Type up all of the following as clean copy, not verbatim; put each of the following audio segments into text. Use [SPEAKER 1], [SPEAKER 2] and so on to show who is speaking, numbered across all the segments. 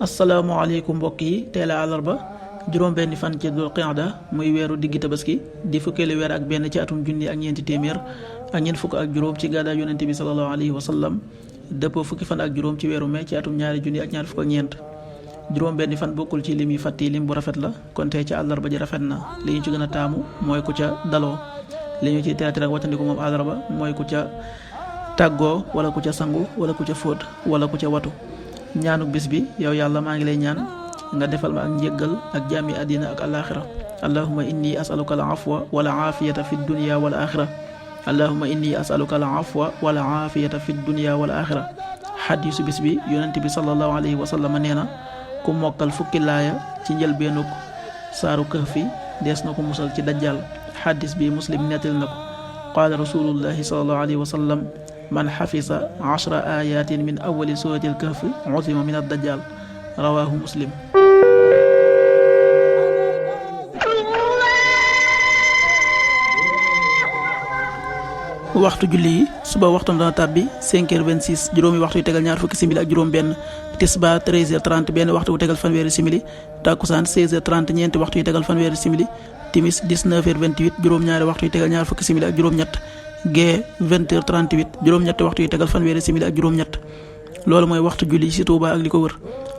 [SPEAKER 1] asalaamaaleykum mbokk yi teel a àllarba juróom-benni fan ci dul qiyada muy weeru diggi tabaski di fukkeelu weer ak benn ci atum junni ak ñeenti téeméer ak ñeent fukk ak juróom ci gàddaay yonente bi sallallahu alayhi wa sallam dëppoo fukki fan ak juróom ci weeru mai ci atum ñaari junni ak ñaar fukk ak ñeent juróom-benni fan bokkul ci lim yi fàtti lim bu rafet la kon tey ci àllarba ji rafet na li ñu ci gën a taamu mooy ku ca daloo li ñu ciy teeati rek wattandiku moom àllarba mooy ku ca tàggoo wala ku ca sangu wala ku ca fóot wala ku ca watu ñaanuk bis bi yow yàlla maa ngi lay ñaan nga defal ma ak njéggal ak jàmmi àddina ak alaaxira allahumma inni asaluka al afwa wala aafiyata fi dunya wal axira allahumma inni asaluka al afwa wala aafiyata fi dunya wal axira xadiisu bis bi yonent bi sallallahu alayhi wa sallam nee na ku mokkal fukki laaya ci njëlbeenuk saaru kahfi dees na ko musal ci dajjal xadis bi muslim nettal na ko qaala rasulullahi sallallahu alayhi wa sallam man xafisa 10 ayatin min awali suratil kahfi usima min ad-dajjal rawahu muslim. waxtu julli yi suba waxtam dana tàbbi 5h26 juróomi waxtu yu tegal ñaar fukki simili ak juróom benn tisbaar 13h30 benn waxtu yu tegal fanweeri simili takkusaan 16h30 ñeenti waxtu yu tegal fanweeri simili timis 19h28 juróom-ñaari waxtu yu tegal ñaar fukki simili ak juróom-ñett gee 20h38 juróom-ñetti waxtu yu tegal fanweeri simili ak juróom-ñett loolu mooy waxtu julli ci Touba ak li ko wër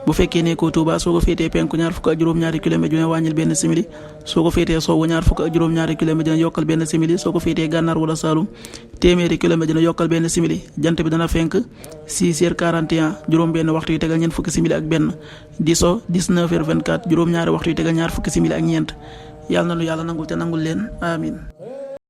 [SPEAKER 1] bu fekkee ne ko Touba soo ko féetee penku ñaar fukk ak juróom-ñaari kilomètre ju ne wàññil benn simili soo ko féetee sowwu ñaar fukk ak juróom-ñaari kilomètre dina yokkal benn simili soo ko féetee gànnaar wala Saalum téeméeri kilomètre dina yokkal benn simili jant bi dana fenk 6h41 juróom benn waxtu yu tegal ñeent fukki simili ak benn di so 19h24 juróom-ñaari waxtu yu tegal ñaar fukki simili ak ñeent yàlla na nu yàlla nangul te nangul leen amin